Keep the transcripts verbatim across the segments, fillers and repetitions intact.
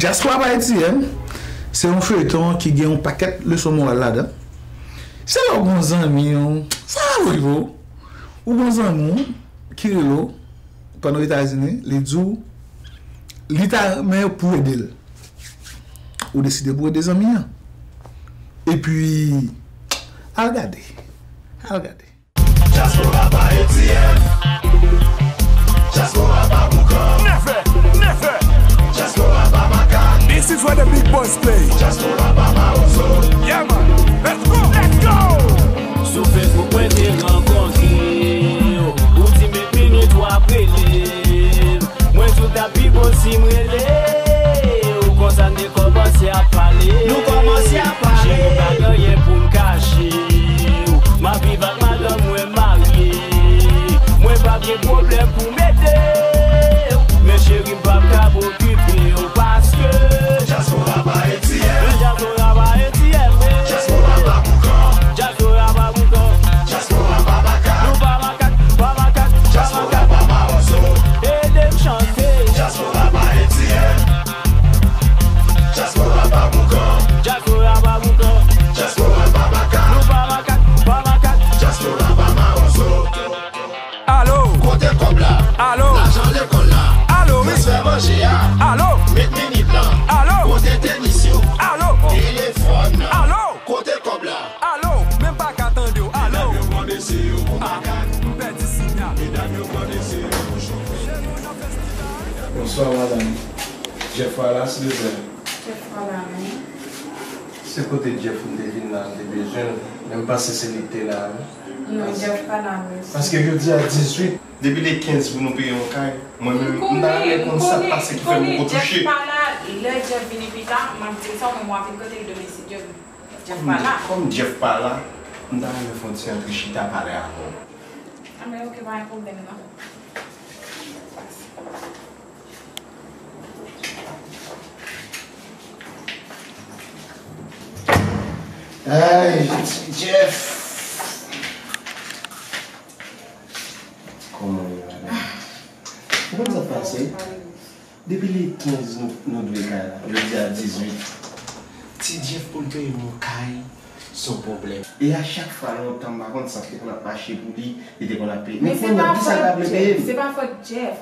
Dyaspora pa etiyè, se yon feyton ki gen yon pakèt leson moral ladan. Se lè w gen yon zanmi w, sa va rive w, ou gen yon zanmi w ki rele w pandan w Etazini, li di w li ta renmen pou w ede l. Ou deside pou w ede zanmi an. Epi, al gade. Al gade. Dyaspora pa etiyè. Dyaspora pa boukan. Never, never. Dyaspora pa makak. This is where the big boys play. Dyaspora pa mawozo. Yeah, man. Let's go, let's go. Sou Facebook mwen te rankontre w. Ou di m yon minit w ap rele m. Mwen di w t ap pi bon si m rele w. Konsa n te kòmanse ap pale. Nou kòmanse ap pale. Cheri, pa gen anyen pou n kache w. M ap viv ak madanm mwen marye. Mwen p ap gen pwoblèm pou m ede w. Men cheri, m p ap kab okipe w paske dyaspora pa etiyè. Dyaspora pa etiyè, men dyaspora pa boukan. Dyaspora pa boukan. Dyaspora pa makak. Nou pa makak, pa makak, pa makak. Dyaspora pa mawozo. Ede m chante. Dyaspora pa etiyè. Dyaspora pa boukan. Dyaspora pa boukan. Dyaspora pa makak. Nou pa makak, pa makak. Dyaspora pa mawozo. Alo. Kote kòb la? Alo. Lajan lekòl la? Alo, wi. Transfè manje a? Alo. Met minit lan? Alo. Kote tenis yo? Alo. Telefòn? Alo. Kote kòb la? Alo. Men m pa ka tande w. Alo. Medam yo pran mesye yo pou makak. M pèdi siyal. Medam yo pran mesye yo pou chofè. Bonswa, madanm. Jeff pa la, silvouplè? Jeff pa la, non. Se kote Jeff m te vin la, m te bezwen l. Men m panse se li k te la, wi. Non, Jeff pa la, mesye. Paske jodi a dizuit. Depi le kenz pou nou peye yon kay, mwen menm, m ta renmen konn sa k pase ki fè m poko touche. Jeff pa la, lè Jeff vini pita, m ap di l sa, mwen, mwen ap vin kote l demen, si Dye vle. Jeff pa la. Kòm Jeff pa la, m ta renmen fè yon ti antre chita pale avè w. A, men ok, pa gen pwoblèm, non. Ay, Jeff. Kòman w ye, madanm? Ou konn sa k pase? Depi le kenz nou, nou dwe kay la. Jodi a dizuit. Ti Jeff pou l peye m yon kay, se yon pwoblèm. E a chak fwa lontan, m pa konn sa k te konn ap mache pou li, li te konn ap peye. Men kounye a, kisa l ta vle peye m? Se pa fòt Jeff.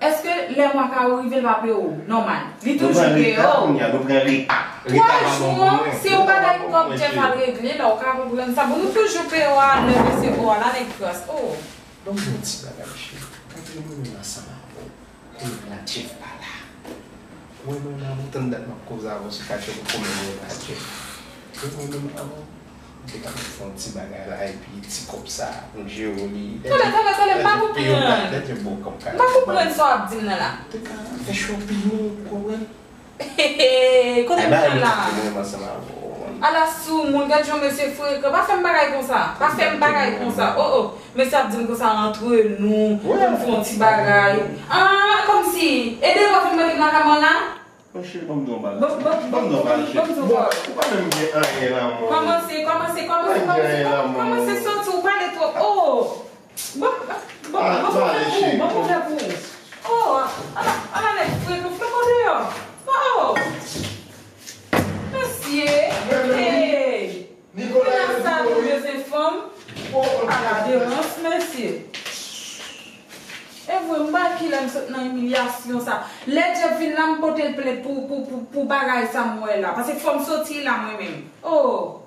Èske lè mwa ka yo rive, l pa peye w nòmal? Li toujou peye w. Nou pran reta kounye a, nou pran reta. Twa jou an, se yon bagay kòb Jeff al regle la, ou ka konprann sa. Bon, nou toujou peye w a lè mesye o a la, nèg kras. Oh. Ban m di w yon ti bagay, cheri. Antre mwen menm ansanm avè w. Kounye a la, Jeff pa la. Ou wè mwen menm avè w, tann dat m ap koze avè w sou katye pou kòman mwen la, Jeff. Ou wè mwen menm avè w, m te ka fè yon ti bagay la, epi ti kòb sa, pou m jere w li. Tande, tande, tande, m pa konprann. Lè Jeff ba w kòb kay la. M pa konprann sa w ap di m nan la. Te ka fè shopping, ou konprann? Kote m pran la? Ala soumoun, gad jan mesye frekan. Pa fè m bagay konsa. Pa fè m bagay konsa. Oh, oh. Mesye ap di m konsa antre nou, pou m fè yon ti bagay. Ah, kòmsi, e de lwa fin mete m lakay mwen la? Mwen cheri, ban m di yon bagay. Ban m di yon bagay, cheri. Bon, ou pa menm gen anyen nan men w. Kòmanse, kòmanse, kòmanse, kòmanse, kòmanse santi w pale twòp. Oh! Bon, bon, bon, bon, bon, bon, bon, bon, bon. Oh, ala, ala nèg frekan, frekan deyò. Oh! Mesye, hey! Kounye a sa pou bezwen fanm. Ala derans, mesye. E vre, m pa kilè m sot nan imilyasyon sa. Lè Jeff vin la, m pote l plent pou, pou, pou, pou bagay sa m wè la. Paske fò m soti la mwen menm. Oh!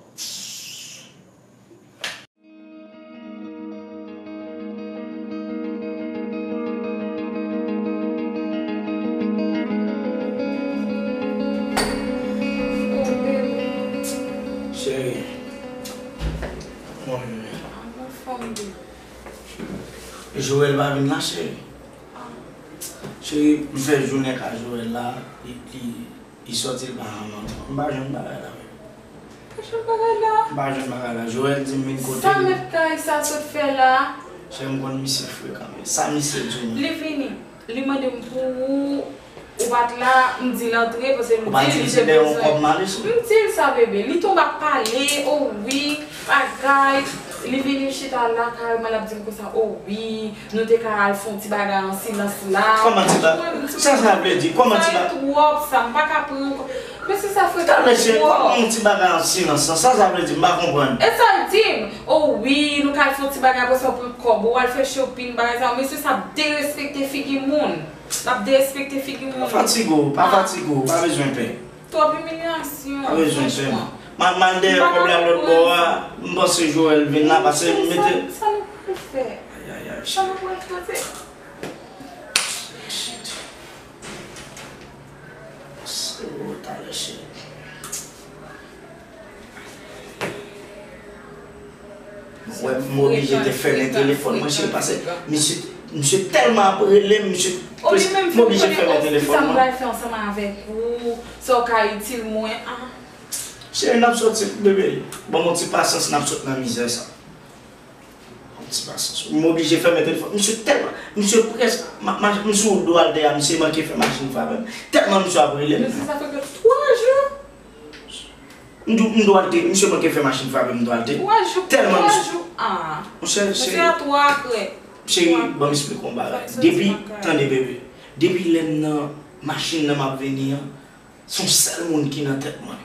Cheri. Joël pa vin la, cheri. Cheri, m fè jounen ka Joël la, li, li, li sòti, l pa janm antre. M pa jwenn bagay la menm. Pa jwenn bagay la? M pa jwenn bagay la. Joël di m vin kote l. Sa mèt kay sa sot fè la? Cheri, m konn misye frekan, men sa misye di m. Li vini, li mande m pou ou, ou pa t la, m di l antre, paske m di l li te bezwen. Ou pa di l se dèyè yon kòb m ale sou? M di l sa, bebe. Li tonbe ap pale, oh wi, bagay. Li vini chita lakay mwen, l ap di m konsa, o wi, nou te ka al fè yon ti bagay an silans la. Kòman ti ba-, sa, sa vle di? Kòman ti ba- Sa e twòp, sa, m pa ka pran ankò. Mesye sa frekan twòp. Talè, cheri, kòman yon ti bagay an silans lan? Sa, sa vle di? M pa konprann. E sa l di m, o wi, nou ka al fè yon ti bagay, apre sa w pran kòb ou, w al fè shopping, bagay sa yo. Mesye sa ap derespekte figi moun. L ap derespekte figi moun. Pa fatige w, pa fatige w, pa bezwen pè. Twòp imilyasyon, franchman. Pa bezwen pè. M al dèyè kòb la lòt bò a, m panse Joel vin la, pase m mete. Sa nou pral fè? Ay, ay, ay, cheri. Sa nou pral fè? Shit. Se ou talè, cheri. Mwen, m oblije te fèmen telefòn mwen, cheri, pase misye, misye tèlman ap rele m, misye, m oblije fèmen telefòn mwen. Kisa m pral fè ansanm avèk ou? Sa w ka itil mwen? Ah. Cheri, n ap soti, bebe. Ban m yon ti pasyans, n ap sot nan mizè sa. Yon ti pasyans. M oblije fèmen telefòn. Misye tèlman, misye prèske, ma, ma, m sou wout Dwaltè a, misye manke fè machin frape m. Tèlman misye ap rele m. Mesye, sa fè ke twa jou. M di w, m Dwaltè, misye manke fè machin frape m Dwaltè. Tèlman misye. Twa jou, ah. Monchè, cheri. Mesye a twa krèk. Cheri, ban m esplike w yon bagay. Depi, tande, bebe. Depi lè m nan machin nan m ap vini an, se yon sèl moun ki nan tèt mwen.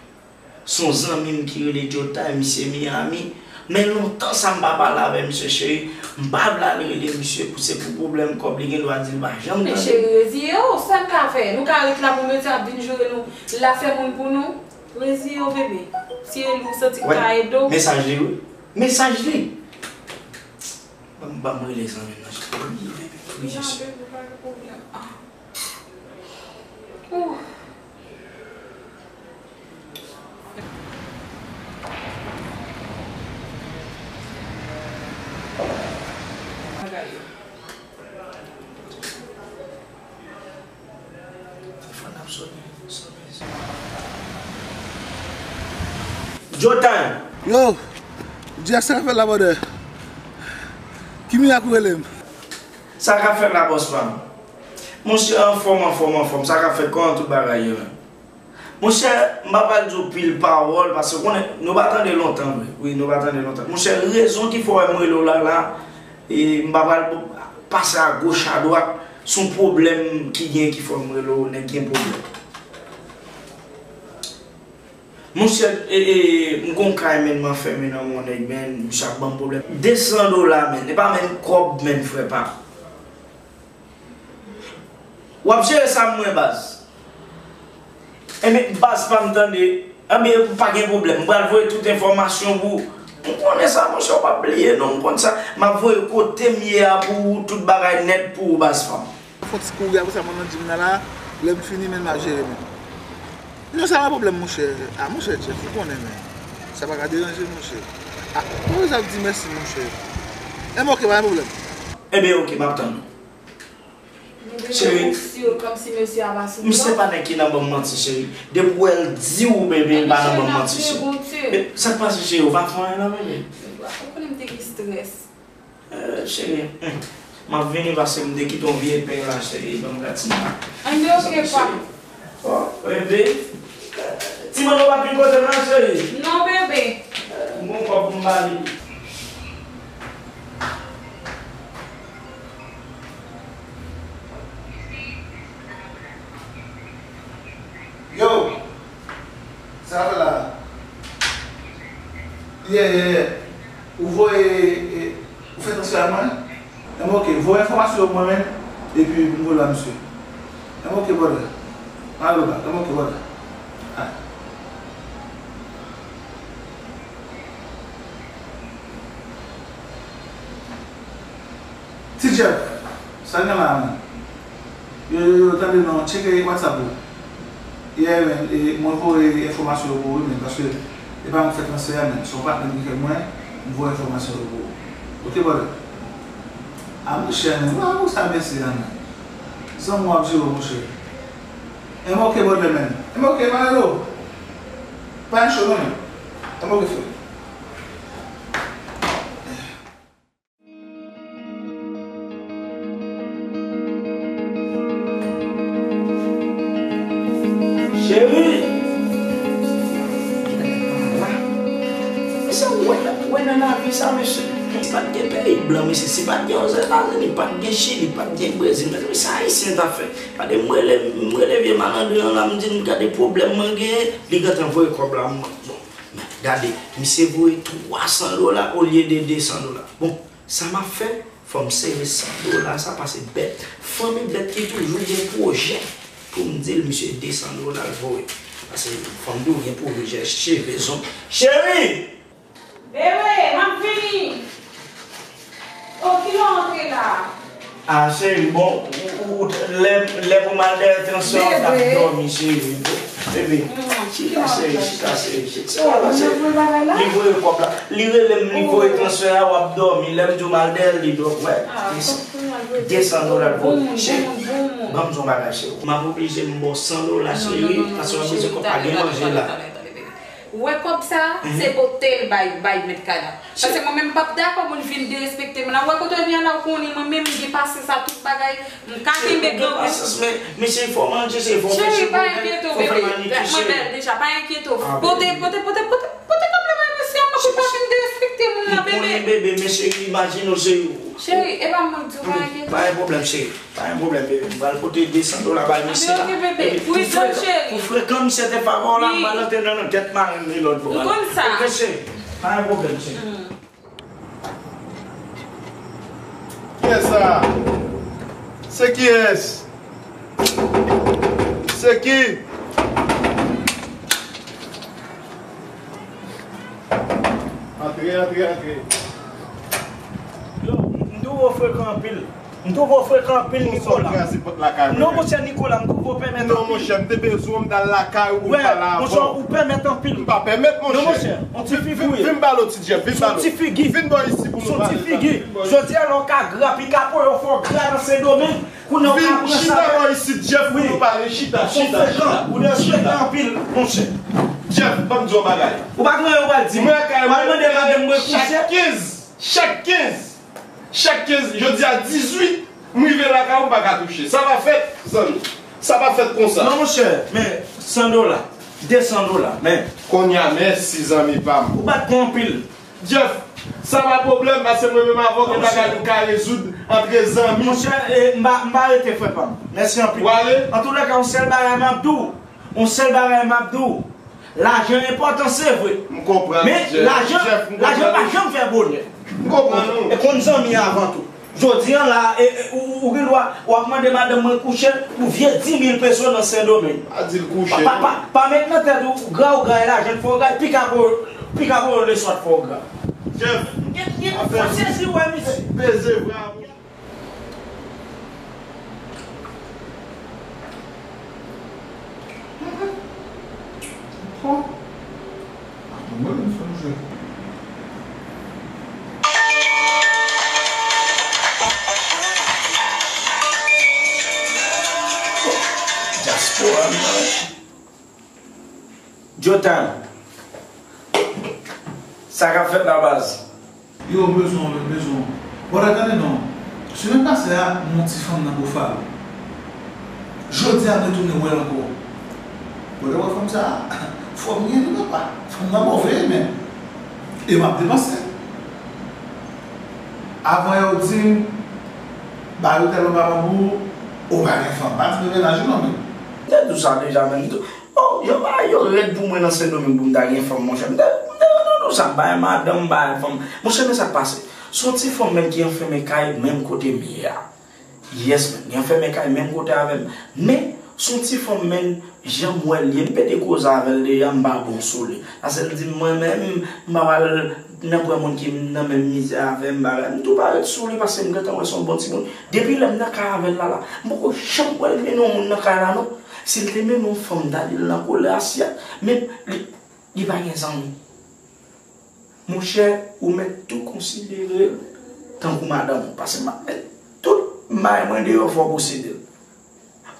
Se yon zanmi m ki rele Jotay, misye Miami. Men lontan sa m pa pale avè misye, cheri. M pa vle al rele misye pou se pou pwoblèm kòb, li gen dwa di l pa janm tande. Men cheri, reziye w, sa n ka fè? Nou ka ret la pou misye ap vin joure nou, l ap fè moun pou nou? Reziye w, bebe. Si e li w santi k ka ede w. Mesaj li, wi. Mesaj li. Ban m, ban m rele zanmi m nan, cheri. Wi, bebe, wi, cheri. Pa gen pwoblèm. Ah. Ouh. Telefòn ap sonnen, sonnen, sonnen. Jotan! Yo! Jess, sa k ap fèt la, brother? Ki mirak ou rele m? Sa k ap fèt la, bòs pa m? Monchè, anfòm, anfòm, anfòm. Sa k ap fèt? Kòman tout bagay yo menm? Monchè, m pa pral di w pil pawòl, paske w konnen, nou pa tande lontan vre. Wi, nou pa tande lontan. Monchè, rezon ki fè w wè m rele w la, la, e m pa pral pase agoch, adwat, se yon pwoblèm ki gen ki fè m rele w, nèg gen pwoblèm. Monchè, e, e, m gon kay, men, mwen fèmen nan men yon nèg, men, misye ap ban m pwoblèm. De san dola, men, e pa menm kòb, men, frè pa m. W ap jere sa pou mwen, baz. Enben, baz pa m, tande. Enben, pa gen pwoblèm. M pral voye tout enfòmasyon pou ou. M konnen sa, monchè, w p ap bliye, non, m konn sa. M ap voye kote m ye a pou ou, tout bagay nèt pou ou, baz pa m. Fon ti kouri, apre sa, mwen nan gym nan la, lè m fini, men m ap jere, men. Non, sa pa pwoblèm, monchè. A, monchè Jeff, ou konnen, men. Sa pa ka deranje, monchè. A, ou bezwen ap di mèsi, monchè. Enben, oke, pa gen pwoblèm. Enben, oke, m ap tann ou. Cheri, misye pa nèg ki nan ban m manti, cheri. Depi w wè l di w, bebe, l pa nan ban m manti, cheri. Men, sa k pase, cheri, ou pa fè anyen non, bebe? Ou konnen m te gen strès. Eh, cheri, hmm. M ap vini paske m te kite yon vye peny la, cheri. Ban m gad sa. Anyen, oke, pa. Oh, bebe. Ti manno pa vin kote m nan, cheri. Non, bebe. Eh, m gon kòb pou m ba li. Yo! Sa fè la? Yeah, yeah, yeah. Ou voye, e, ou fè transfè a mwen? Enben, oke, voye enfòmasyon yo pou mwen menm, epi m voye l ba misye. Enben, oke, brother. M ale la, enben, oke, brother. Alright. Ti Jeff, sa gen la a menm? Yo, yo, yo, tande non, tcheke WhatsApp ou. Yeah, men, e, mwen voye enfòmasyon yo pou ou, men, paske e pa mwen ki fè transfè a, men, se yon patnè m ki fè mwen, m voye enfòmasyon yo pou ou. Oke, brother? A, monchè, men, bravo, sa, mèsi, a, men. Zanmi w ap jere w, monchè. Enben, oke, brother, men. Enben, oke, pa rele w. Pa gen cho, non, men. Enben, oke, frè. Cheri! Mesye, ou wè, ou wè nan lavi sa, mesye. Pa t gen peyi blan, mesye. Si pa t gen Ozetazini, pa t gen Chili, pa t gen Brezil, mezanmi, sa Ayisyen t ap fè? Gade, m rele, m rele vye malandren an la, m di l, gade pwoblèm mwen genyen, li gentan voye kòb la ban mwen. Bon, men gade, misye voye twa san dola olye de de san dola. Bon, sa m ap fè, fò m sere san dola sa, pase bèt, fanmi bèt ki toujou gen pwojè pou m di l, misye, de san dola l voye. Pase fò m di w gen pwojè cheve zon. Cheri! Bebe, m ap vini. Oh, kilè w antre la? Ah, cheri, bon, ou, ou, ou, lè, lè pou m al dèyè transfè, w t ap dòmi, cheri. Bebe, chita, cheri, chita, cheri, chita. Li voye kòb la. Li rele m, li voye transfè a, w ap dòmi. Lè m di w m al dèyè l, li dòmi. Wè, de san dola l voye. Cheri, ban m di w yon bagay, cheri. M ap oblije m ba w san dola, cheri, paske w ap bezwen kòb, pa gen manje la. Ou wè kòb sa, se pote l bay, bay mèt kay la. Paske mwen menm m p ap dakò moun vin derespekte m la. Ou wè kote w vin an la, ou konnen mwen menm m gen pasyans a tout bagay. M ka kenbe gran wi. Pasyans, men, men se fò manje, se fò fè cheve, fò fè manikir, cheri. Mwen bèl deja, pa enkyete w. Pote, pote, pote, pote, pote kòb la bay mesye a, mwen pou pa vin derespekte moun nan, bebe. Ou konnen, bebe, men cheri, imajine w, cheri. Cheri, e pa mwen k di w pa enkyete w. Pa gen pwoblèm, cheri. Pa gen pwoblèm, bebe. M pral pote de san dola bay mesye la. Epi pou frekan, pou frekan misye te favè w la, m pral antre nan, nan tèt marenn li lòt bò a. M konn sa. Oke, cheri. Pa gen pwoblèm, cheri. Kiyès sa? Se kiyès? Se ki? Antre, antre, antre. Yo, m twouve w frekan anpil. M twouve w frekan anpil, Nicolas. Non, monchè, Nicolas, m twouve w pèmèt anpil. Non, monchè, m te bezwen w, m t al lakay ou pou m pale avè w. Monchè, ou pèmèt anpil. M pa pèmèt, monchè. Non, monchè, yon ti figi w ye. Vin pale w, Ti Jeff, vin pale w. Yon ti figi. Vin bò isi pou nou pale. Yon ti figi. Jodi a, lè w ka gra, pika pou yo fè w gra nan Sendomeng. Kounye a w ka pran sa. Vin chita bò isi, Jeff, pou nou pale. Chita, chita, chita. Ou derespekte anpil, monchè. Jeff, ban m di w yon bagay. Ou pa gen anyen ou pral di m. Ou pral mande madanm mwen kouche. Chak kenz, chak kenz, chak kenz, jodi a dizuit, m rive lakay ou, m pa ka touche. Sa pa fèt, zanmi. Sa pa fèt konsa. Non, monchè, men san dola, de san dola, men. Kounye a, mèsi, zanmi pa m. Ou bat mwen anpil. Jeff, sa pa pwoblèm, paske mwen menm avè w gen bagay nou ka rezoud antre zanmi. Monchè, e, m pa, m pa rete, frè pa m. Mèsi anpil. Ou ale? Antoulèka, yon sèl bagay m ap di w. Yon sèl bagay m ap di w. Lajan enpòtan, se vre. M konprann, Jeff. Men lajan, lajan pa janm fè bonè. M konprann ou. E konn zanmi avan tou. Jodi a la, e, e, ou, ou, ou gen dwa, w ap mande madanm mwen kouche pou vye dis mil peso nan Sendomeng. Pa di l kouche. Pa, pa, pa, pa met nan tèt ou, gra ou gra, e lajan fè w gra, pika pou, pika pou leswa fè w gra. Jeff, gen, gen fò sezi wè misye. Peze vre. Bon. Mwen menm fè m jwe. Dyaspora m nan. Jotan. Sa k ap fèt la, baz? Yo, bezwen w, bezwen w. Brother, tande non. Semèn pase a, m wè yon ti fanm nan Buffalo. Jodi a, m retounen wè l ankò. Brother, wè fanm sa a, fanm li ye wi, papa. Fanm nan move, men. E m ap depanse. Avan yo di m, ba yo tèlman pa bon pou ou, ou pa gen fanm. Pa di m mennaj ou non, men. M te di w sa deja, men m tou. Oh, yo bagay yo rèd pou mwen nan Sendomeng pou m ta gen fanm, monchè. M te, m te rann ou sa, m pa gen madanm, m pa gen fanm. Monchè, men sa k pase. Se yon ti fanm menm ki anfèmen kay menm kote m ye a. Yes, man. Li anfèmen kay menm kote avè m. Men, se yon ti fanm, men, jan m wè l ye, m pede koze avè l deja, m pa bon sou li. Paske l di m, mwen menm, m pa pral nan pran moun ki nan menm mizè avè m, bagay. M tou parèt sou li paske m gentan wè se yon bon timoun. Depi lè m nan kay avè l la, la, m poko janm wè l mennen yon moun nan kay la, non. Si l te mennen yon fanm, m ta di l nan kolè asyèt. Men, li, li pa gen zanmi. Monchè, ou mèt tou konsidere l tankou madanm ou, paske m ap met tout may mwen deyò, fò w posede l.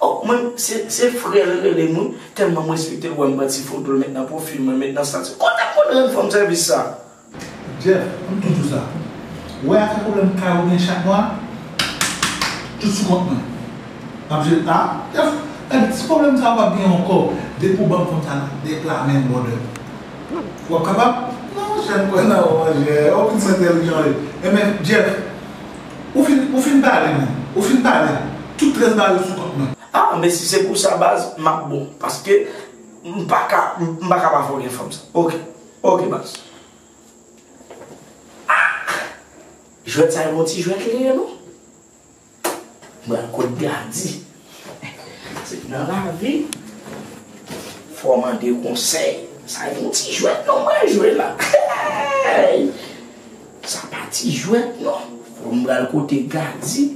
Oh, mwen, se, se frè l rele m, wi, tèlman m respekte l, ou wè m pran ti foto l met nan pwofil mwen, met nan estati. Kote m konn rann fanm sèvis sa? Jeff, ban m tou di w sa. Ou wè afè pwoblèm kay ou gen chak mwa, tout sou kont mwen. M ap jere l. Ah, Jeff, gade ti pwoblèm sa a w ap gen ankò. Depi w ban m fanm sa a, n ap deplamen, brother. W ap kapab? Non, monchè, m kwè nan ou, monchè. Ou fin sante l jan wi. Ebyen, Jeff, ou fin, ou fin pale, man. Ou fin pale. Tout trèz ba yo sou kont mwen. Ah, men si se pou sa, baz, m ap bon. Paske m pa ka, m pa ka pa fè w gen fanm sa. Ok. Ok, baz. Ah! Jwèt sa, e yon ti jwèt li ye, non? Mwen kot Gadi. Se nan lavi, fò w mande konsèy. Sa yon ti jwèt non mwen jwe la. Hey! Sa pa ti jwèt non. Fò m pral kote Gadi.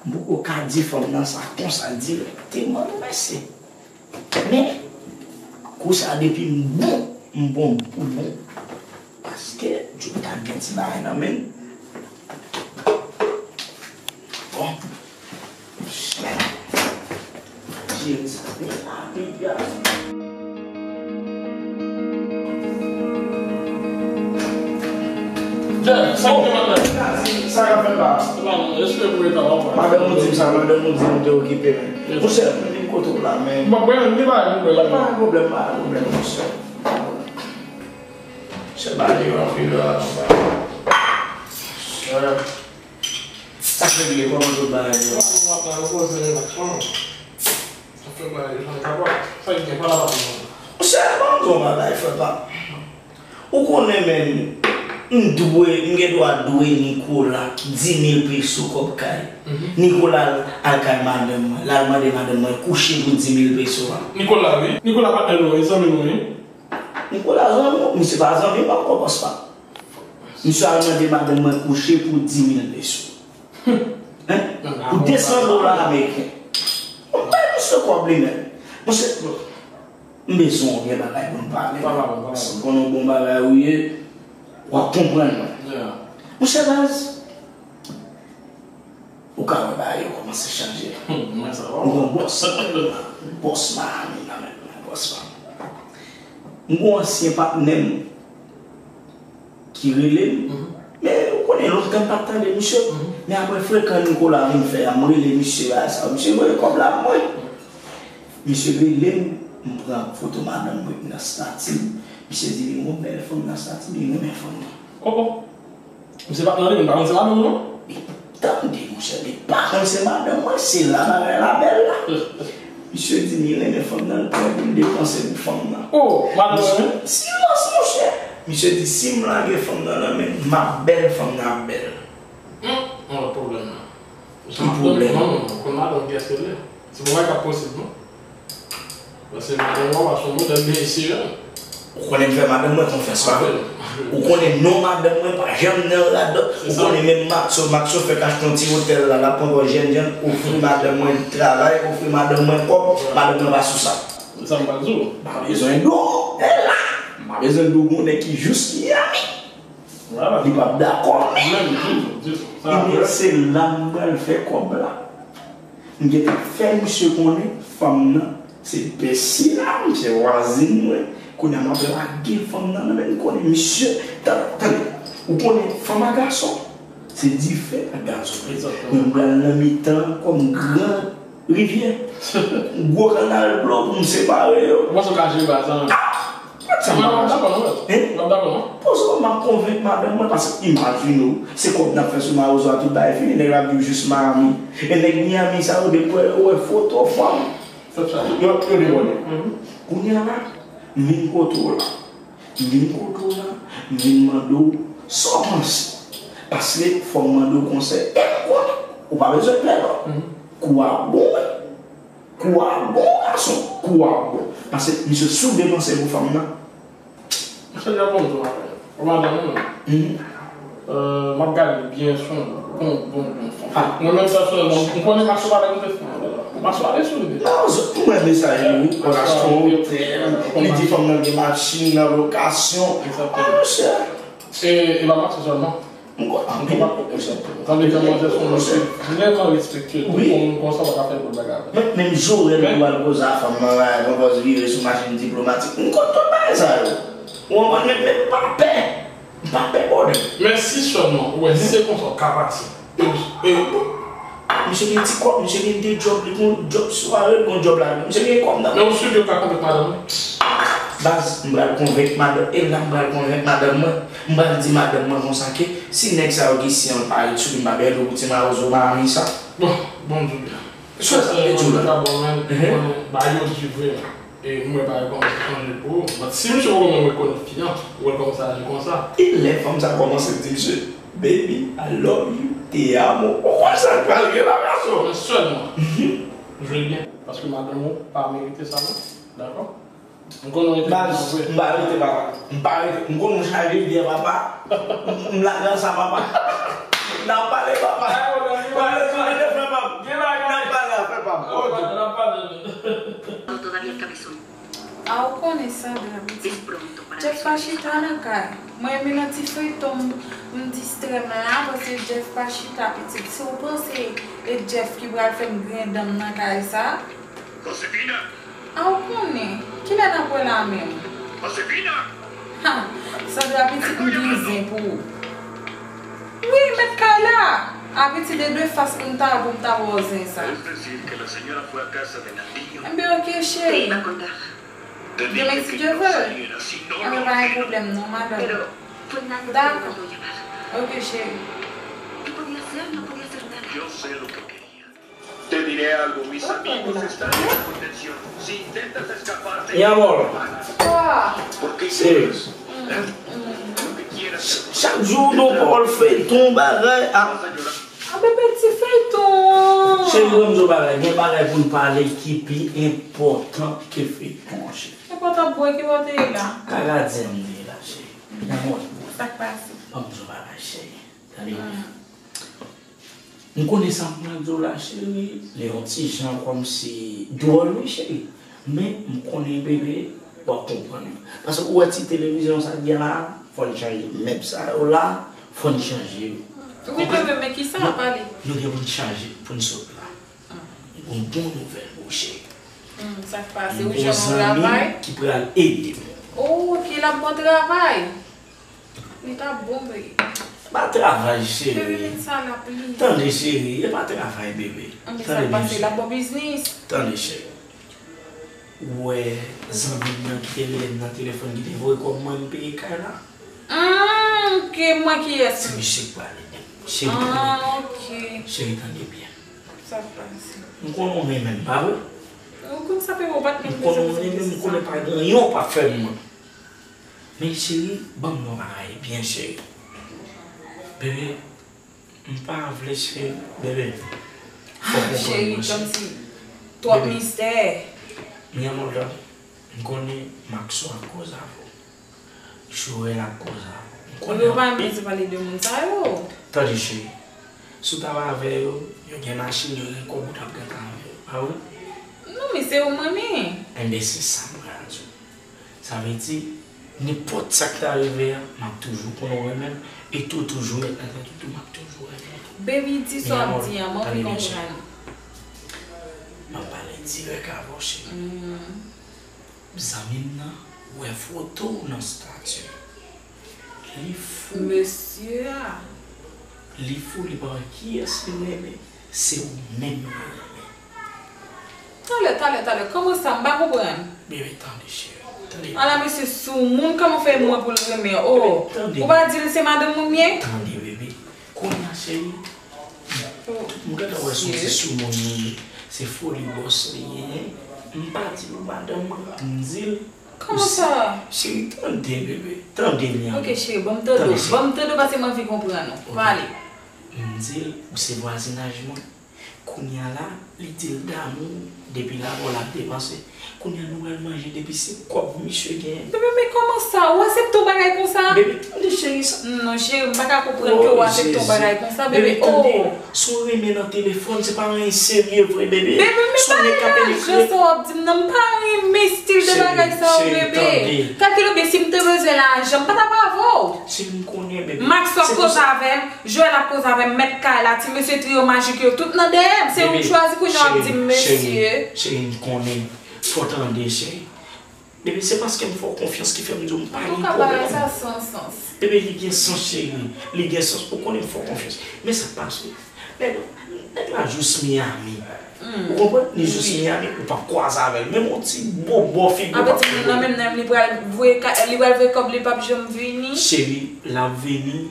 M poko ka di fanm nan sa konsa dirèkteman non mesye. Men, kou sa depi m bon, m bon pou bon. Paske, Djoup ta gen ti bagay nan men l. Bon. Jere sa byen rapid, gason. Jeff, sa k gen madanm? Sa k ap fèt la? Madanm ou di m sa, madanm ou di m te okipe men. Monchè, m vin kote w la men. Mwen, mwen, mwen pa gen pwoblèm. Pa gen pwoblèm, pa gen pwoblèm, monchè. Monchè, bagay yo anpil la. Sa k regle, kòman tout bagay yo? Mwen ap la repoze, relax, man. Sa fè bagay yo, sa kapab. Sa ki gen pa la pa. Monchè, ban m di w yon bagay, frè pa m. Ou konnen menm, m dwe, m gen dwa dwe Nicolas dis mil peso kòb kay. Nicolas al kay madanm mwen, l al mande madanm mwen kouche pou dis mil peso a. Nicolas, wi. Nicolas patnè nou, wi, zanmi nou, wi. Nicolas zanmi w, misye pa zanmi m ankò, bòs pa m. Misye al mande madanm mwen kouche pou dis mil peso. Hein? Pou de san dola ameriken. Mwen bay misye kòb li menm. Monchè, m bezwen w gen bagay pou n pale. Pale avè m, pale avè m. Paske m konnen w bon bagay ou ye, w ap konprann mwen. Monchè baz, ou ka wè bagay yo kòmanse chanje. Mwen sa va. Ou gen bòs. Bòs Miami nan men mwen, bòs pa m. M gen yon ansyen patnè m ki rele m. Men ou konnen lontan m pa t tande misye. Men apre frekan Nicolas vin fè a, m rele misye a sa. Misye voye kòb la ban mwen. Misye rele m, m pran foto madanm mwen nan estati m. Misye di li gen yon bèl fanm nan estati m, li renmen fanm nan. Oh, oh. Misye pa t nan li, men pa konn se madanm ou non? Li tande, monchè, li pa konn se madanm mwen, se la bagay la bèl la. Misye di li renmen fanm nan, li prè pou l depanse pou fanm nan. Oh, madanm mwen? Silans, monchè. Misye di si m lage fanm nan nan men l, m ap bèl, fanm nan ap bèl. Hum, yon lòt pwoblèm la. Ki pwoblèm? Non, non, non, konn madanm kiyès ke l ye. Se pa yon bagay k ap posib, non. Paske madanm ou a se yon modèl de mesye, hein. Ou konnen m fè madanm mwen konfyans, pa vre? Ou konnen non madanm mwen pa janm nan radòt. Ou konnen menm Maxo, Maxo fèk achte yon ti otèl la, l ap pran bò jènjan, ofri madanm mwen travay, ofri madanm mwen kòb, madanm mwen pa sou sa. Se sa m pral di w. M pa bezwen di w, e la. M pa bezwen di w gen yon nèg ki jous Miami. Li p ap dakò, men. Ebyen, se la m pral fè kòb la. M gentan fè misye konnen fanm nan se bèsi la, se vwazin mwen. Kounye a m ap lage fanm nan nan men l, konnen misye. Tande, tande, ou konnen fanm ak gason, se dife ak gazon. Mwen m pral nan mitan kòm gran rivyè. Gwo kanal dlo pou m separe yo. Ou panse w ka jere bagay sa menm? Ah! Sa m pa ka. Mwen dakò non. Hein? Mwen dakò non. Poze w, m ap konvenk madanm mwen, paske imajine w, se kòb n ap fè sou mawozo a, tout bagay fini, nèg la ap viv jis Miami. E nèg Miami sa yo, depi yo wè foto fanm, yo, yo debòde. Kounye a la, m vin kote w la. M vin kote w la, m vin mande w sa w panse. Paske fò m mande w konsèy. E m konnen, ou pa bezwen pè non. Kou a bon, wi. Kou a bon, gason. Kou a bon. Paske misye sou depanse pou fanm nan. Monchè, Japon, tou, madanm ou menm. Euh, m ap gade byen sou yon bon, bon, bon fanm. Mwen menm pèsonèlman, m konnen Maxo pa ta kite fanm nan. Maxo ale sou li deja. Non, m renmen sa, wi. Relasyon otèl, li di fanm nan gen machin nan lokasyon. Egzakteman. Ah, monchè. E, e pa Maxo sèlman. M konn anpil. Tande kòman se yon mesye vrèman respektye. Wi. Yon moun konsa pa ka fè lòt bagay. Menm, menm Jorel pou al koze a fanm nan la, yon pòz vire sou machin diplomatik. M konn tout bagay sa yo. Ou konprann? Men, men m pa pè. M pa pè bòdè. Men si sèlman ou wè se konsa w ka pati. E, e, misye gen ti kòb, misye gen de djòb, li gen yon djòb sware, li gen yon djòb la. Misye gen kòb nan. Men ou si w ka konprann madanm ou? Baz, m pral konvenk madanm, e la m pral konvenk madanm mwen. M pral di madanm mwen konsa ke si nèg sa yo gen siy an parèt sou li, m pa bèl pou ti mawozo Miami sa. Bon, bon, Junior. Sa sa vle di la? Mwen pa bon, men, mhm, mwen ba yo di vre. E mwen pa rekonèt chanje pou ou. But si misye poko menm rekonèt fi an, ou wè l kòmanse aji konsa. E lè fanm sa kòmanse di misye, "Baby, I love you, te amo." Ou kwè sa l pral gen la gason? Mwen sèlman. Mhm. Jwe byen, paske madanm ou pa merite sa non. Dakò? M konnen w rete papa vre. M pa rete papa. M pa rete. M konnen w chaje byen papa. M, m la nan sa papa. N ap pale papa. Pale sou li de frè papa. N ap pale a frè papa. Ok. Todavía el cabezón. A ou konnen Sandra pitit. Jeff pa chita nan kay. Mwen menm nan ti feyton m, m distrè m la paske Jeff pa chita pitit. Si w panse e Jeff ki pral fè m grenn dan m nan kay sa. Josefina! A ou konnen, kilè n ap wè la menm? Josefina! Ha! Sandra pitit m gen zen pou ou. Wi, mèt kay la! A pitit de de fas pou m ta, pou m ta wè w zen sa. Es decir, que la señora fue a casa de Nandinho. Enben, ok, cheri. Demen, si Dye vle. Enben, pa gen pwoblèm non, madanm. Dakò. Ok, cheri. Yo sé lo que quería. Te diré algo, mis amigos están en la contención. Si intentas escaparte, mi amor. Porque serious. Lo que quieras. Chak jou w gen yon pawòl feyton, bagay. Ah. A bebe ti feyton. Cheri, ban m di w bagay. Gen bagay pou n pale ki pi enpòtan ke feyton an, cheri. Enpòtan pou ki bò te ye la? Kaka di m te ye la, cheri. Nan mwen. Sa k pase? Ban m di w bagay, cheri. Tande byen. M konnen sa m pral di w la, cheri. Li yon ti jan kòmsi dwòl, wi, cheri. Men, m konnen, bebe, w ap konprann. Paske ou wè ti televizyon sa k gen la, fò n chanje. Mèb sa yo la, fò n chanje yo. Wi, bebe, men kisa w ap pale? Nou gen pou n chanje, pou n sot la. Gon bon nouvèl pou ou, cheri. Hmm, sa k pase? Ou jwenn yon travay? Gon zanmi ki pral ede m. Oh, ok, l ap ban travay. Li t ap bon, bebe. Pa travay, cheri. Bebe, men sa l ap li. Tande, cheri, e pa travay, bebe. Anben, sa k pase? L ap bon biznis. Tande, cheri. Ou wè zanmi m nan ki te rele m nan telefòn ki te voye kòb mwen m peye kay la? Hmm, ok, mwen kiyès? Se misye k pral ede m. Cheri, tande byen. Ah, ok. Cheri, tande byen. Sa k pase? M konnen w renmen m, pa vre? Ou konn sa, bebe, ou pa t menm bezwen poze m kesyon sa. M konnen w renmen m, m konnen pa gen anyen w p ap fè m. Men cheri, ban m yon bagay byen cheri. Bebe, m pa vle cheri, bebe. Fò w konprann mwen cheri. Cheri, kòmsi twòp mistè. Mi amor, tande. M konnen Maxo ap koze avè w. Joel ap koze avè w. M konnen anpil. Bebe, ou pa menm bezwen pale de moun sa yo. Tande cheri. Si w t ap avè yo, yo gen machin, yo gen kòb, ou t ap gentan avè yo. Pa vre? Non, men se ou m renmen. Enben, se sa m pral di w. Sa vle di, nenpòt sa k ta rive a, m ap toujou konnen w renmen m, e tou toujou met nan tèt ou tou, m ap toujou renmen w tou. Baby, di sa w ap di an, m anvi konprann. M ap pale dirèk avè w, cheri. Hmm. Zanmi m nan wè foto w nan estati. Li fou. Mesye a. Li fou, li pa wè kiyès li renmen. Se ou menm li renmen. Talè, talè, talè. Kòman sa? M pa konprann. Bebe, tande, cheri. Tande. Ala mesye soumoun, kòman fè mwen pou l renmen? Oh, ou pa di l se madanm ou m ye? Tande, bebe. Kounye a, cheri, tout moun gentan wè se yon ti soumoun li ye. Se foli bòs li ye. M pa di l ou madanm mwen, m di l. Kòman sa? Cheri, tande, bebe. Tande, mi amor. Ok, cheri, ban m tande w. Ban m tande w paske m anvi konprann ou. Pale. M di l, ou se vwazinaj mwen. Kounye a la, li di l damou, depi la, bon, l ap depanse. Kounye a, nou pral manje, depi se kòb misye genyen. Bebe, men kòman sa? Ou aksepte yon bagay konsa? Bebe, tande, cheri, sa. Non, cheri, m pa ka konprann ke ou aksepte yon bagay konsa, bebe. Oh! Si w renmen nan telefòn, se pa anyen serye vre, bebe. Bebe, men pa renmen ajan sa w ap di m nan, m pa renmen estil de bagay sa yo, bebe. Kalkile byen, si m te bezwen lajan, m pa t ap avè w. Cheri, m konnen, bebe. Max ap koze avè m, Joel ap koze avè m, mèt kay la, ti mesye triyo majik yo, tout nan dèyè m. Se ou m chwazi, kounye a w ap di m mesye. Cheri, m konnen. Fò w tande, cheri. Bebe, se paske m fè w konfyans ki fè m di w m pa gen pwoblèm. Antouka, bagay sa san sans. Bebe, li gen sans, cheri. Li gen sans. Ou konnen m fè w konfyans. Men sa k pase. Nèg, Nèg la jis Miami. Ou konprann? Li jis Miami, ou p ap kwaze avè l. Menm yon ti bobo figi ou p ap fè. Apre ti moun nan menm nan, li pral voye ka-, li pral voye kòb li, li p ap janm vini. Cheri, l ap vini,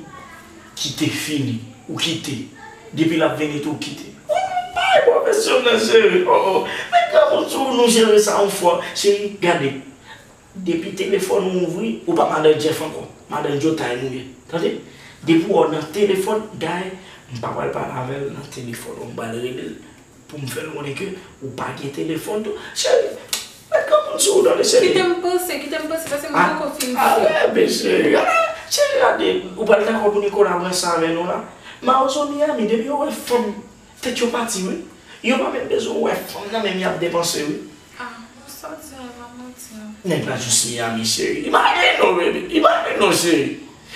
kite fini. Ou kite. Depi l ap vini tou, ou kite. Ou bay pwofesyonèl, cheri. Oh, oh. Men granmoun sou nou jere sa yon fwa. Cheri, gade. Depi telefòn ou ouvri, ou pa madan Jeff ankò. Madan Joe Time ou ye. Tande? Depi w nan telefòn, dayè, m pa pral pale avè l nan telefòn. M pral rele l pou m fè l konnen ke ou pa gen telefòn tou. Cheri, met granmoun sou ou, tande, cheri. Kite m panse, kite m panse, paske m poko fin fè. Arete, cheri. Ah, cheri, gade, ou pral dakò pou Nicolas pran sa avè nou la? Mawozo Miami, depi yo wè fanm, tèt yo pati, wi. Yo pa menm bezwen wè fanm nan, menm y ap depanse, wi. Ah, sa w di a, e pa manti, non. Nèg la jis Miami, cheri. Imajine w, baby. Imajine w, cheri.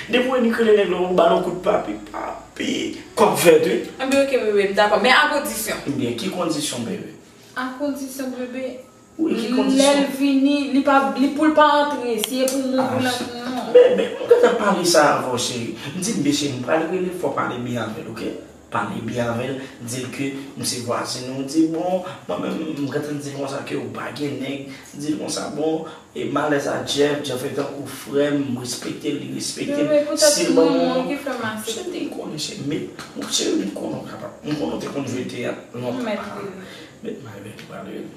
Depi w vin rele nèg la, ou ba l yon kout papi, papi. Kòb fèt, wi. Enben, oke, bebe, m dakò. Men a kondisyon. Ebyen, ki kondisyon, bebe? A kondisyon, bebe, wi, ki kondisyon? Lè l vini, li pa, li pou l pa antre. Si e pou mwen, pou l antre, non. Bebe, m gentan pale sa avè w, cheri. M di l, mesye, m pral rele, fò w pale byen avè l, oke? Pale byen avè l, di l ke m se vwazin ou, di, bon, mwen menm, m gentan di l konsa ke ou pa gen nèg, di l konsa, bon, e m alèz a Jeff, Jeff e tankou frè m, m respekte l, li respekte m. Si l ban m yon, cheri, m konnen, cheri, men, cheri, m konnen w kapab, m konnen w te konn jwe teyat lontan. Met m al rele.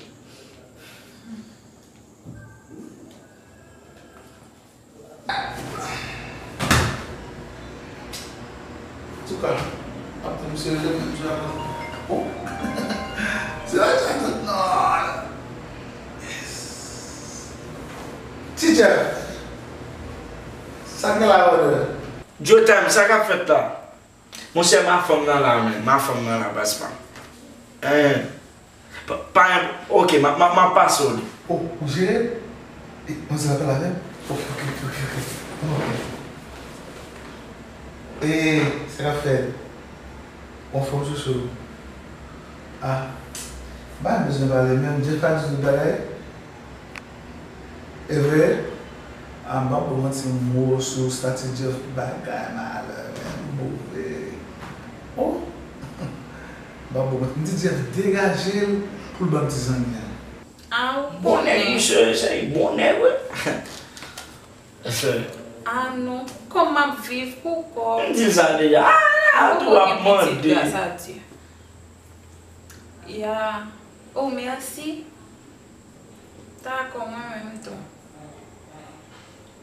Antouka, m ap tann misye rele m menm jan. Oh! Se la Jackson non! Yes! Ti Jeff! Sa k gen la, brother? Joe Time, sa k ap fèt la? Monchè, ma fanm nan la, men. Ma fanm nan la, baz pa m. Hein. Pa, pa gen, oke, m a, m a, m a pase w li. Oh, ou jere? E, manzè ap pale avè m? Oke, oke, oke, oke, oke. Ann, oke. E, sa k ap fèt? Anfòm, chouchou? Ah, m pa bezwen pale menm, Jeff pa di tout bagay. E vre? Ah, m p ap ba w manti, m wè w sou estati Jeff, bagay malè, men, move. Oh! M p ap ba w manti, m di Jeff degaje l pou l ban m ti zanmi a. Ah, ou konnen. Bon nèg, misye, se bon nèg, wi. Ah non, kòm m ap viv pou kòm. M di l sa deja. Ah, tou ap mande. Gras a Dye. Ya. Oh, mèsi. Dakò, mwen menm tou.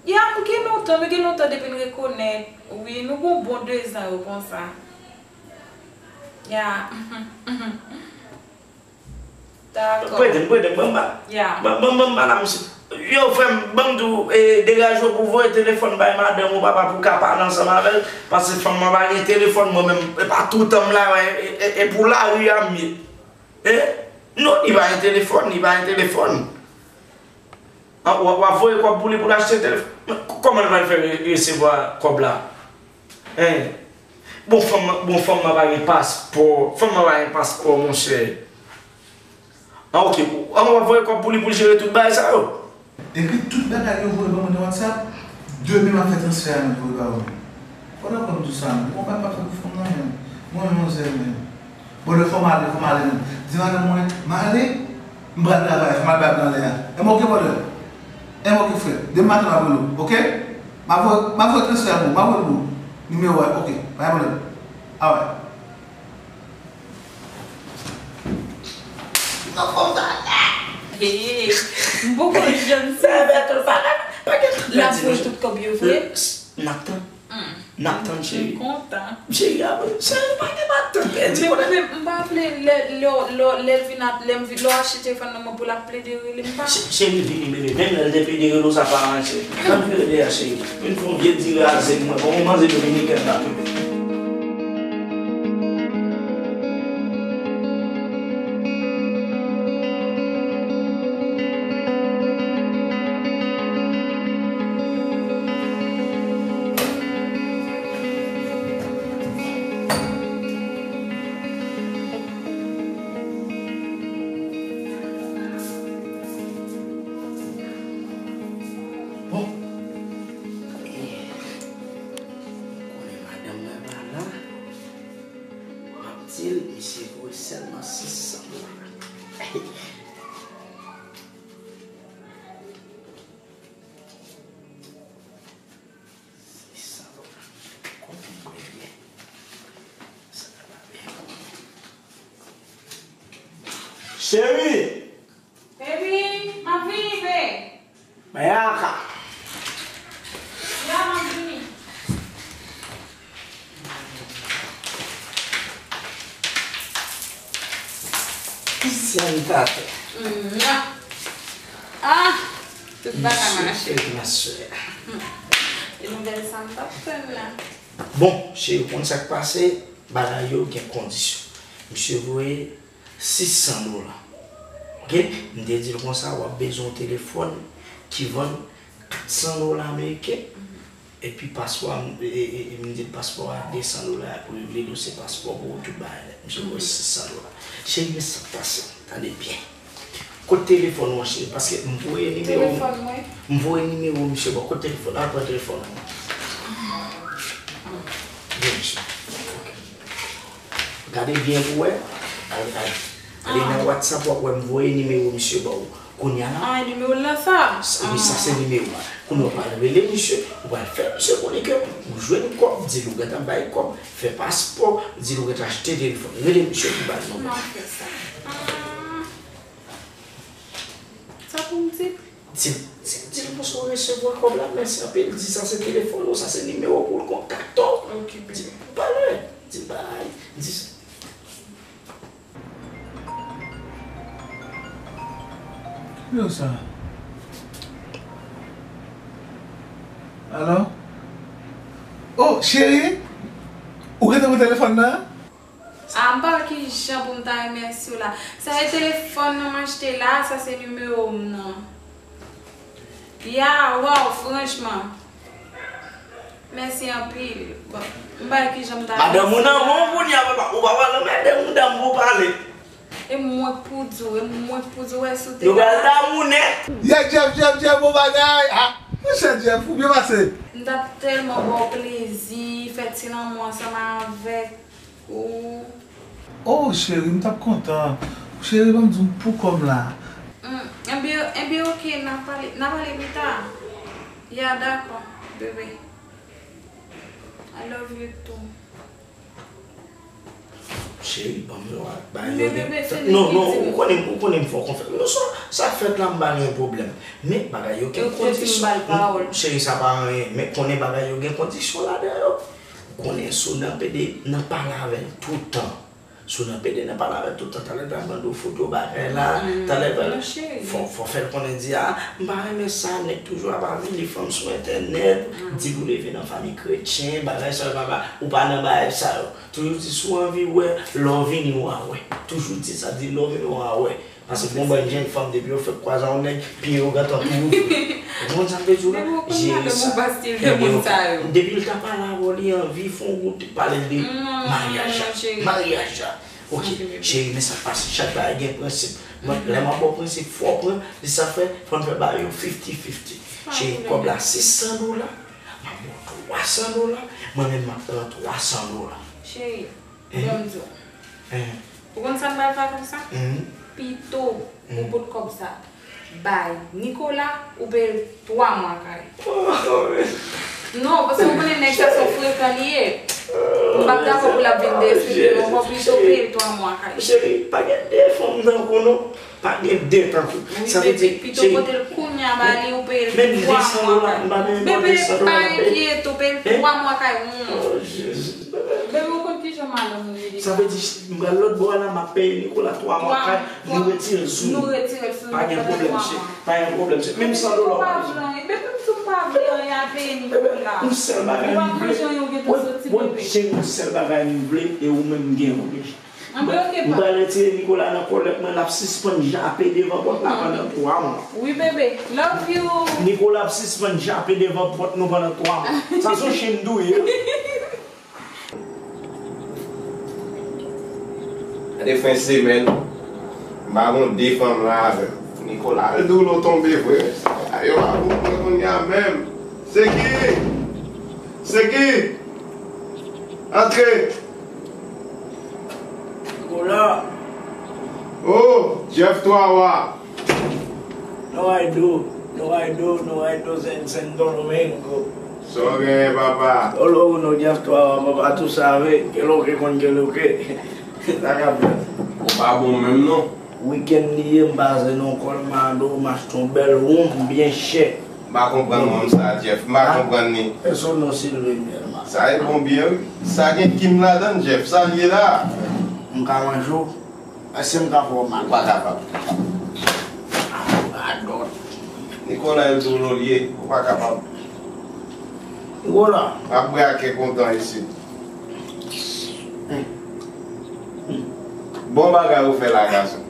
Ya, nou gen lontan, nou gen lontan depi n rekonèt. Wi, nou gon bon dezan yo konsa. Ya. Dakò. Prete m, prete m, ban m ba. Ya. Ban, ban, ban m ba la, mesye. Yo, frè m, ban m di w, e, degaje w pou voye telefòn bay madanm ou, papa, pou w ka pale ansanm avè l, paske fanm nan pa gen telefòn, mwen menm, e pa toutan m la, e, e, e, e pou lari a m ye. E? Non, li pa gen telefòn, li pa gen telefòn. An, w ap, w ap voye kòb pou li pou l achte telefòn? Men, k-, kòman l pral fè re-, resevwa kòb la? Hein? Bon, fanm nan, bon, fanm nan pa gen paspò. Fanm nan pa gen paspò, monchè. An, oke. An, w ap voye kòb pou li pou l jere tout bagay sa yo? Ekri tout bagay yo voye ban mwen nan WhatsApp. Demen m ap fè transfè a mwen voye ba ou menm. Fò w konn tou sa menm. Ou konprann pa fè pou fanm nan menm. Mwen menm manzè menm. Bon, lè fò m ale, fò m ale menm. Di madanm mwen, m ale, m pral travay, fò m al bat nan lè a. Em oke, brother? Em oke, frè? Demen maten m ap rele w, oke? M ap voye, m ap voye transfè a pou ou, m ap voye l pou ou. Nimewo a, oke, pa gen pwoblèm. Alright. Nan fòm sa la. Hey, m poko janm sezi konsa. L ap voye tout kòb yo vre? N ap tann. N ap tann, cheri. M kontan. Cheri, a, cheri, pa gen, pa tann pèdi. Men, men, m pa vle lè, lè, lè, lè l vin ap, lè m vin, lè w achte telefòn nan mwen pou l ap plede rele m pa. Che-, cheri, vini, bebe. Menm lè l te plede rele w, sa pa ranje. Tann rele a, cheri. Vin fè yon vye diri a zèb mwen. Bon, manzè dominikèn la tou. Bon. Konnen madanm mwen pa la. M ap di l, misye voye Cheri! Baby, m ap vini, be. Mayaka! Ya, m ap vini. Sèn tate. Mwa. Ah, tout bagay mache. Mache. Hmm. E nouvèl sa m t ap tann la. Bon, cheri, ou konn sa k pase, bagay yo gen kondisyon. Misye voye sis san dola. Oke? M te di l konsa, w ap bezwen yon telefòn ki vann kat san dola ameriken. Epi paspò a, m, e, e, e, m di l paspò a de san dola, pou yo vle dosye paspò pou ou, tout bagay nèt. Misye voye sis san dola. Cheri, men sa k pase. Tande byen. Kot telefòn ou an, cheri? Paske m voye nimewo. Telefòn mwen? M voye nimewo misye ba w. Kot telefòn? Al pran telefòn ou. Vin, cheri. Gade byen pou wè. Al, al. Ale nan WhatsApp, w ap wè m voye nimewo misye ba w. Kounye a la. Ah, nimewo l la sa? Sa, wi, sa se nimewo a. Kounye a w pral rele misye, ou pral fè misye konnen ke ou jwenn kòb, di l ou gentan bay kòb, fè paspò, di l ou gentan achte telefòn. Rele misye pou ba l nonm. M ap fè sa. Ah. Sa pou m di l? Di l, di, di l konsa w resevwa kòb la, mèsi anpil. Di sa se telefòn ou, sa se nimewo pou l kontakte w. Oke, bebe. Di l pale, di l bay, di sa. Yo sa. Alo? Oh, cheri! Ou gentan pran telefòn nan? Ah, m pa wè ki jan pou m ta remèsye w la. Sa e telefòn nan m achte la, sa se nimewo m nan. Ya, waw, franchman. Mèsi anpil. Bon, m pa wè ki jan m ta remèsye w la. Madanm ou nan men w kounye a, papa. Ou pa pale madanm ou, madanm ou pale. E mwen k pou di w, e mwen k pou di w, wè si w te... Yo pral damounen. Yeah, Jeff, Jeff, Jeff, bon bagay. Ah, monchè Jeff, ou byen pase. M t ap tèlman ba w plezi, fè ti lanmou ansanm avèk ou. Oh, cheri, m t ap kontan. Cheri, ban m di w pou kòm la. Hmm, enben, enben, oke, n a pale, n a pale pita. Ya, dakò, bebe. I love you too. Cheri, ban m yon bagay yo gen. Non, non, ou konnen, ou konnen m fè w konfyans. Non, sa, sa fèt la, m pa gen pwoblèm. Men, bagay yo gen kondisyon. Cheri, sa pa anyen. Men konnen bagay yo gen kondisyon ladan yo. Ou konnen si w nan pede, nan pale avè l toutan. Si w nan pede, nan pale avè l toutan. Talè l pral mande w foto bagay la. Talè l pral... Fò, fò fè l konnen di, a, m pa renmen sa, nèg toujou ap avili fanm sou entènèt, di l ou leve nan fanmi kretyen, bagay sa yo, papa, ou pa nan bagay sa yo. Toujou di si w anvi wè, lè w vini w a wè. Toujou di sa, di lè w vini w a wè. Paske gon bann jèn fanm depi yo fèk kwaze a yon nèg, pye yo gentan tou ouvri. Ou konprann sa m vle di w la? Jere sa. Depi l ta pale avè w, li anvi fè yon goute, pale l de maryaj la. Maryaj la. Oke, cheri, men sa k pase. Chak bagay gen prensip. Mwen, lè m ap ba w prensip, fò w pran, se sa k fè, fò n fè bagay yo fifty fifty. Cheri, kòb la sis san dola, m ap ba w twa san dola, mwen menm m ap pran twa san dola. Cheri, ban m di w. Ou konn sa n pral fè konsa? Pito ou pot kòb sa bay Nicolas, ou peye l twa mwa kay. Non, paske ou konnen nèg sa se yon frekan li ye. M p ap dakò pou l ap vin derespekte m ankò, pito peye l twa mwa kay. Cheri, pa gen de fanm tankou w non. Pa gen de tankou w. Sa vle di, pito pote l kounye a ba li, ou peye l twa mwa kay. Bebe, pa enkyete w, peye l twa mwa kay. Oh, Jezi. Bebe, ou konn kijan madanm ou ye deja. Sa vle di, m pral lòt bò a la, m ap peye Nicolas twa mwa kay, nou retire l sou nou. Nou retire l sou nou pandan twa mwa. Pa gen pwoblèm, cheri. Pa gen pwoblèm, cheri. Menm san dola w pa bezwen. Bebe, m tou pa vle anyen a peye Nicolas. Yon sèl bagay m vle. Ou pa manje anyen, ou gentan soti, bebe. Cheri, yon sèl bagay m vle, e ou menm m gen yon deja. Anben, oke, pa. M pral retire Nicolas nan kòlèt mwen, l ap sispann jape devan pòt la pandan twa mwa. Wi, bebe. Love you. Nicolas ap sispann jape devan pòt nou pandan twa mwa. Sa se yon chen tou ye. Gade fen semèn, m pa gon de fanm la avè m. Nicolas al doulo tonbe vre. Sa yo pa pou mwen kounye a menm. Se ki? Se ki? Antre. Nicolas. Oh, Jeff Twa Wa. No, I do. No, I do. No, I do. Sen, Santo Domingo. Sa w genyen, papa? Todo uno, Jeff Twa Wa, papa, tú sabes. Qué lo que con qué lo que. Sa k ap fèt? Ou pa bon menm, non. Wikenn li ye, m pase nan Colmado, m achte yon bèl wonm byen chè. M pa konprann wonm sa, Jeff. M pa konprann li. E sou non Sylvain Miel, man. Sa e bon byen, wi. Sa gen kim ladan l, Jeff. Sa l ye la? M ka manje w? Èske m ka fè w mal? Ou pa kapab. Adon. Nicolas, e dolo l ye. Ou pa kapab. Nicolas. M ap bwè ak kè kontan isit. Bon bagay ou fè la, gason.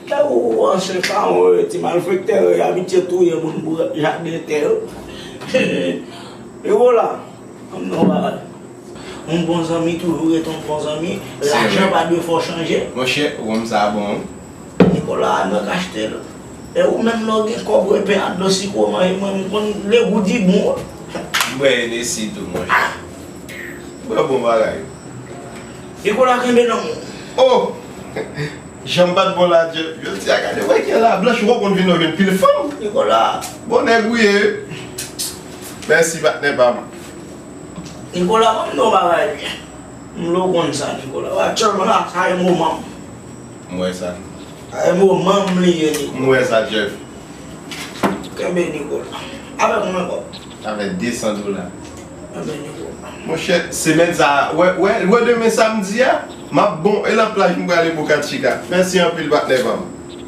Lè ou ansyen sa, ou ti malfektè yo abitye touye moun pou jaden tè yo. Nicolas, ann nou bagay. Yon bon zanmi toujou rete yon bon zanmi. Lajan pa dwe fè w chanje. Monchè, wonm sa bon. Nicolas, ann nou achte l. E ou menm lè w gen kòb, repen ak dlo sitwon manje, mwen m konn legou di bon. M bwè Hennessy tou, monchè. M bwè bon bagay. Nicolas, kenbe nan men w. Oh! Jan m pa t bon la, Jeff. Jodi a, gade, wè ki la blanch, ou konn vin nan jwenn pil fanm. Nicolas. Bon nèg ou ye. Mèsi, patnè pa m. Nicolas, ban m non bagay byen. M vle w konn sa, Nicolas. Aktyèlman la, sa e moman m. M wè sa. Sa e moman m li ye, Nicolas. M wè sa, Jeff. Kenbe, Nicolas. Avèk mwen kòb. Avèk de san dola. Kenbe, Nicolas. Monchè, semèn sa, wè, wè, wè demen samdi a, m ap bon, e nan plaj m prale Boca Chica. Mèsi anpil, patnè pa m.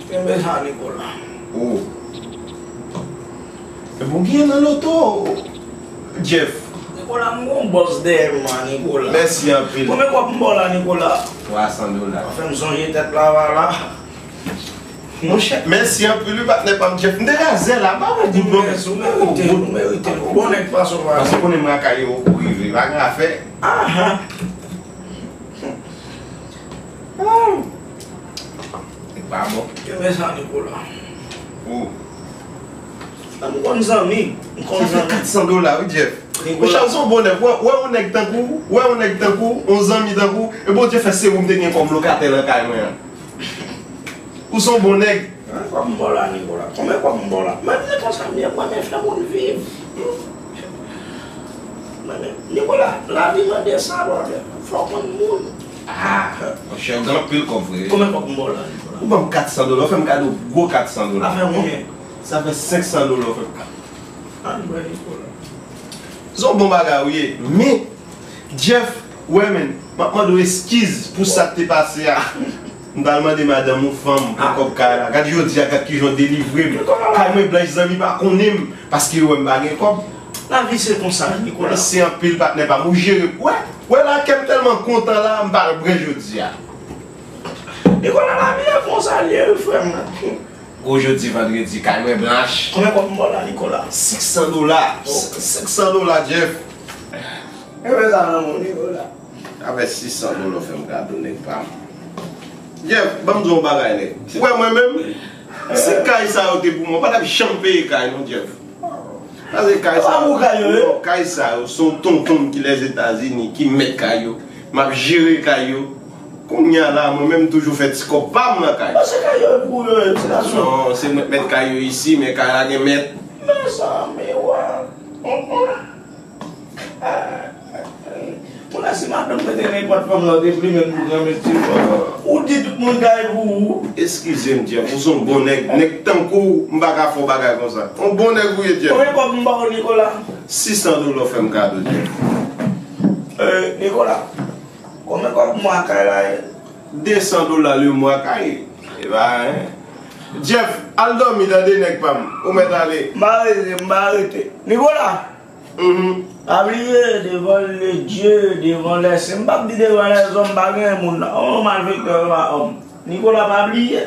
Kenbe sa, Nicolas. Oh. Epi w gen nan loto, Jeff. Nicolas, m gon bòs dèyè m la, Nicolas. Mèsi anpil. Konbyen kòb m ba w la, Nicolas? Twa san dola. Ou fè m sonje tèt lava la. Monchè, mèsi anpil wi, patnè pa m, Jeff. M te razè la, m pa wè goud non. Mèsi, ou merite, ou merite. Bon nèg fason pa. Paske w konnen m lakay yo, ou rive, pa gen afè. Aha. Li pa bon. Kenbe sa, Nicolas. Oh. Sa m konn zanmi. M konn zanmi. Sa fè kat san dola, wi, Jeff. Nicolas. Monchè, ou se yon bon nèg. Wè, wè yon nèg tankou, wè yon nèg tankou, yon zanmi tankou, e Bondye fè se ou m te gen kòm lokatè nan kay mwen an. Ou se yon bon nèg. Konbyen kòb m ba w la, Nicolas? Konbyen kòb m ba w la? Mwen vle konsa, m ye, mwen renmen fè moun viv. Mwen menm, Nicolas, lavi mande sa, brother. Fò w konn moun. Ah, monchè, ou gen anpil kòb vre. Konbyen kòb m ba w la, Nicolas? Ou ban m kat san dola, ou fè m kado gwo kat san dola. Sa fè konbyen? Sa fè senk san dola, ou fè m kado. Ann bwè, Nicolas. Se yon bon bagay ou ye, men Jeff, wè, men, m ap mande w eskiz pou sa k te pase a. M t al mande madanm ou fanm pou kòb kay la. Gad jodi a, gad kijan w delivre m. Kay mwen blanch, zanmi pa konnen m, paske yo wè m pa gen kòb. Lavi se konsa, Nicolas. Mèsi anpil, patnè pa m. Ou jere. Wè, wè la, kè m tèlman kontan la, m pa al bwè jodi a. Nicolas, lavi a konsa l ye, wi, frè m. Gwo jodi vandredi, kay mwen blanch. Konbyen kòb m ba w la, Nicolas? Senk san dola. Oh. Senk san dola, Jeff. Kenbe sa nan men w, Nicolas. Avèk sis san dola w fè m kado, nèg pa m. Jeff, ban m di w yon bagay, nèg. Ou wè mwen menm? Si kay sa yo te pou mwen, ou pa t ap janm peye kay, non, Jeff. Paske kay sa yo, non, kay sa yo, se yon tonton m ki Lèzetazini, ki mèt kay yo. M ap jere kay yo. Kounye a la, mwen menm, m toujou fè ti kòb pa m nan kay. Paske kay yo e pou yo, e ti gason. Non, se mwen k mèt kay yo isi, men kay la gen mèt. Mezanmi, wa. Moun la, si madanm mwen te nenpòt fanm la, ou te plimen l pou granmesi. Ou di tout moun kay pou ou. Eskize m, Jeff, ou se yon bon nèg. Nèg tankou w, m pa ka fè w bagay konsa. Yon bon nèg ou ye, Jeff. Konbyen kòb m ba w, Nicolas? Sis san dola w fè m kado, Jeff. Eh, Nicolas, konbyen kòb mwa kay la ye? De san dola le mwa kay. E pa anyen. Jeff, al dòmi tande, nèg pa m. Ou mèt ale. M pa rete, m pa rete. Nicolas! Mhm. Pa bliye, devan le Dye, devan lè sen. M p ap di devan lèzòm, pa gen moun. On malfektè pa òm. Nicolas, pa bliye.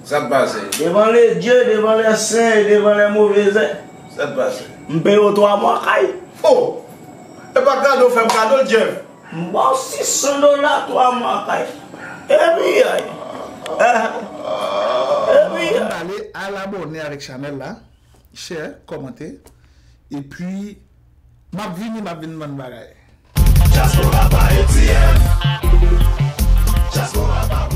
Sa k pase? Devan le Dye, devan lè sen e devan lè move zè. Sa k pase? M peye w twa mwa kay. Oh! E pa kado w fè m kado, Jeff. M ba w sis san dola twa mwa kay. Epi, ay. Eh. Epi, ay. Ann ale al abòne avèk chanèl la. Share, kòmante. Epi, m ap vini, m ap vin bann bagay. Diaspora pa A T M. Diaspora pa